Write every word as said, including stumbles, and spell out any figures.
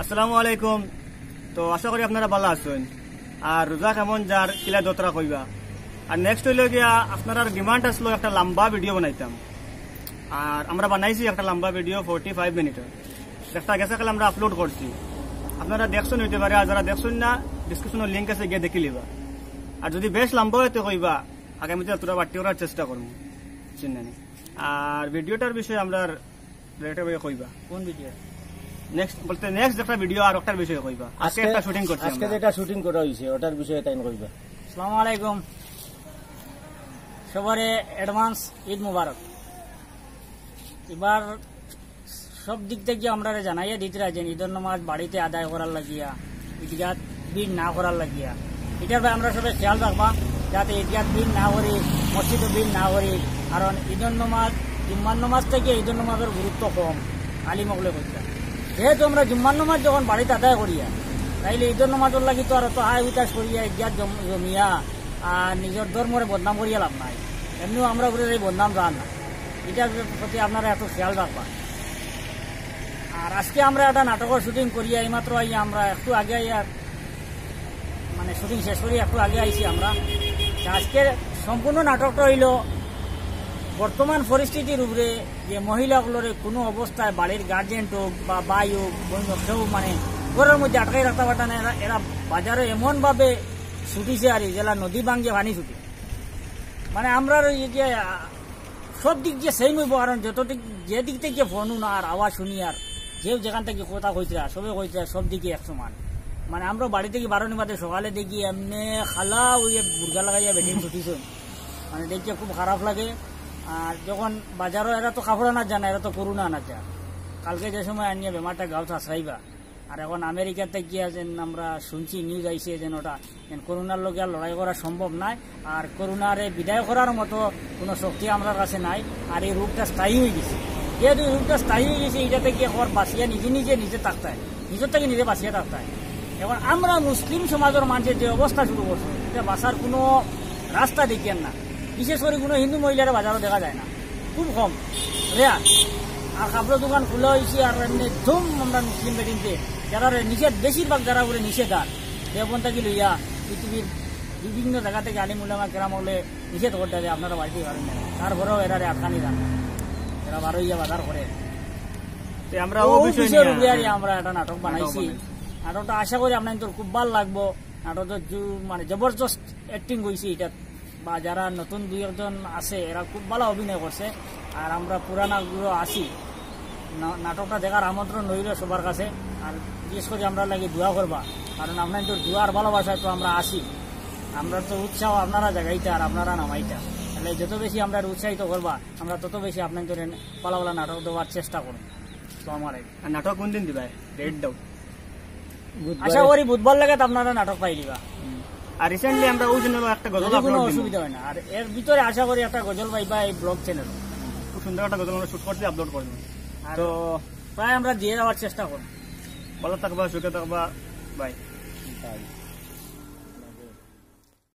আসসালামু আলাইকুম। তো আশা করি আপনারা ভালা আছইন। আর রোজা কেমন যার, কিলা দতরা কইবা। আর নেক্সট অইলো গিয়া, আপনারার ডিমান্ড আসলো একটা লম্বা ভিডিও বানাইতাম। আর আমরা বানাইছি একটা লম্বা ভিডিও ফর্টি ফাইভ মিনিটের, একটা গেছে কাল আমরা আপলোড করছি। আপনারা দেখছইন অইতে পারে, আর যারা দেখছইন না, ডিসক্রিপশনে লিংক আছে, গিয়া দেখিলিবা। আর যদি বেশ লম্বা অইতে কইবা, আগামীতে থুড়া বাড়তি করার চেষ্টা করমু, চিন্তা নেই। আর ভিডিওটার বিষয়ে আমরা ডিরেক্টর ভাই কইবা। কোন ভিডিও? নেক্সট বলতে নেক্সট একটা ভিডিও আর ওটার বিষয়ে কইবা। আজকে আজকে, একটা শুটিং করছি আজকে আমরা। যেটা শুটিং করা হইছে, ওটার বিষয়ে তাইন কইবা। আসসালামু আলাইকুম, সবারে অ্যাডভান্স ঈদ মুবারক। এবার সব দিক থাকি আমরারে জানাইয়া দিতরা যে ঈদর নামাজ বাড়িতে আদায় করার লাগিয়া, ঈদগাহ ভিড় না করার লাগিয়া। ইটার বায় আমরা সবে খেয়াল রাখবা, যাতে ঈদগাহ ভিড় না করি, মসজিদও ভিড় না করি। কারণ ঈদর নামাজ, জুম্মার নামাজ থাকি ঈদর নামাজর গুরুত্ব কম, আলিম অকলে কইতা। যেহেতু আমরা জুম্মার নামাজ যখন বাড়িত আদায় করিয়া, তাইলে ঈদর নামাজর লাগি তো আর অত হায় হুতাশ করিয়া ঈদগাহ জম-, জমিয়া আর নিজর ধর্মরে বদনাম করিয়া লাভ নাই। এমনেও আমরা উপরে এই বদনাম যার না, ইটার প্রতি আপনারা একটু খেয়াল রাখবা। আর আজকে আমরা একটা নাটকর শুটিং করিয়া এইমাত্র আইয়া, আমরা একটু আগে আইয়া, মানে শুটিং শেষ করি একটু আগে আইছি আমরা। তা আজকের সম্পূর্ণ নাটকটা অইলো বর্তমান পরিস্থিতির উপরে, যে মহিলাগুলোরে কোনো অবস্থায় বাড়ির গার্জিয়ান হোক বা ভাই হোক, বোন হোক, কেউ মানে ঘরর মধ্যে আটকাই রাখতা পারতা না। এরা, এরা বাজারো এমনভাবে ছুটিছে আর যেলা নদী ভাঙ্গিয়া পানি ছুটে। মানে আমরার এই যে, আহ, সব দিক যে সেম অইবো, কারণ যত দিক, যে দিক থাকি ফোন হুন আর আওয়াজ হুনি আর যে যেখান থাকি কথা কইতরা, সবে কইতরা সব দিকে এক সমান। মানে আমরা বাড়ি থাকি বারোনি বাদে সকালে দেখি এমনে খালা অইয়া বুরকা লাগাইয়া বেটিন ছুটিছইন। মানে দেখিয়া খুব খারাপ লাগে। আর যখন বাজারো এরা তো কাপড় আনার যায় না, এরা তো করোনা আনার যায়। কালকে যে সময় আনিয়া বেমারটা গাঁওত আছড়াইবা, আর এখন আমেরিকাত গিয়া যেন আমরা শুনছি, নিউজ আইছে যেন ওটা, যেন করোনার লগে আর লড়াই করা সম্ভব নায়, আর করোনারে বিদায় করার মতো কোনো শক্তি আমরার কাছে নাই। আর এই রোগটা স্থায়ী অইগেছে, যেহেতু এই রোগটা স্থায়ী অইগেছে, ইটা থাকি এখন বাঁচিয়া নিজে নিজে নিজে থাকতায়, নিজর থাকি নিজে বাঁচিয়া থাকতায়। এখন আমরা মুসলিম সমাজর মানষে যে অবস্থা শুরু করছে, ইটা বাঁচার কোনো রাস্তা দেখিয়ার না। বিশেষ করি কোনো হিন্দু মহিলারে বাজারো দেখা যায় না, খুব কম, রেয়ার। আর কাপড়র দোকান খোলা অইছে, আর এমনে ধুম আমরা মুসলিম বেটিনতে, যারারে নিষেধ, বেশিরভাগ যারা উপরে নিষেধাজ্ঞা, দেওবন্দ থাকি লইয়া পৃথিবীর বিভিন্ন জাগা থাকি আলিম উলামা কেরাম অকলে নিষেধ করতা যে আপনারা বাড়িত পারইন না, তারপরেও এরারে আটকানি যায় না, এরা বারইয়া বাজার করে। তে আমরা ও ও বিষয় বিষয়র নিয়া উপরে আর আমরা একটা নাটক বানাইছি। বানাইছি। নাটকটা আশা করি আপনাইনতর খুব ভালা লাগবো। নাটকটা জু-, মানে জবরদস্ত অ্যাক্টিং অইছে ইটাত, বা যারা নতুন দুই একজন আছে, এরা খুব ভালা অভিনয় করছে। আর আমরা পুরানাগুলো আছি, না-, নাটকটা দেখার আমন্ত্রণ রইলো সবার কাছে। আর বিশেষ করি আমরার লাগি দোয়া করবা, কারণ আপনাইনতর দোয়া আর ভালোবাসায় তো আমরা আছি। আমরা তো উৎসাহ আপনারা জাগাইতা আর আপনারা নামাইতা, তাইলে যত বেশি আমরারে উৎসাহিত করবা, আমরা তত বেশি আপনাইনতরে ভালা ভালা নাটক দেওয়ার চেষ্টা করমু। আসসালামু আলাইকুম। আর নাটক কোন দিন দিবা? ডেট দাও। বুধবারে। আশা করি বুধবার লাগাত আপনারা নাটক পাইলিবা। হুম। আর রিসেন্টলি আমরা ওই জন্য একটা গজল যদি কোনো আপলোড দিমু। অসুবিধা হয় না, আর এর ভিতরে আশা করি একটা গজল পাইবা এই ব্লগ চ্যানেল। খুব সুন্দর একটা গজল আমরা শুট করছি, আপলোড করে দেবো। আর তো প্রায় আমরা দিয়া যাওয়ার চেষ্টা করমু। ভালা থাকবা, সুখে থাকবা, বাই। বাই।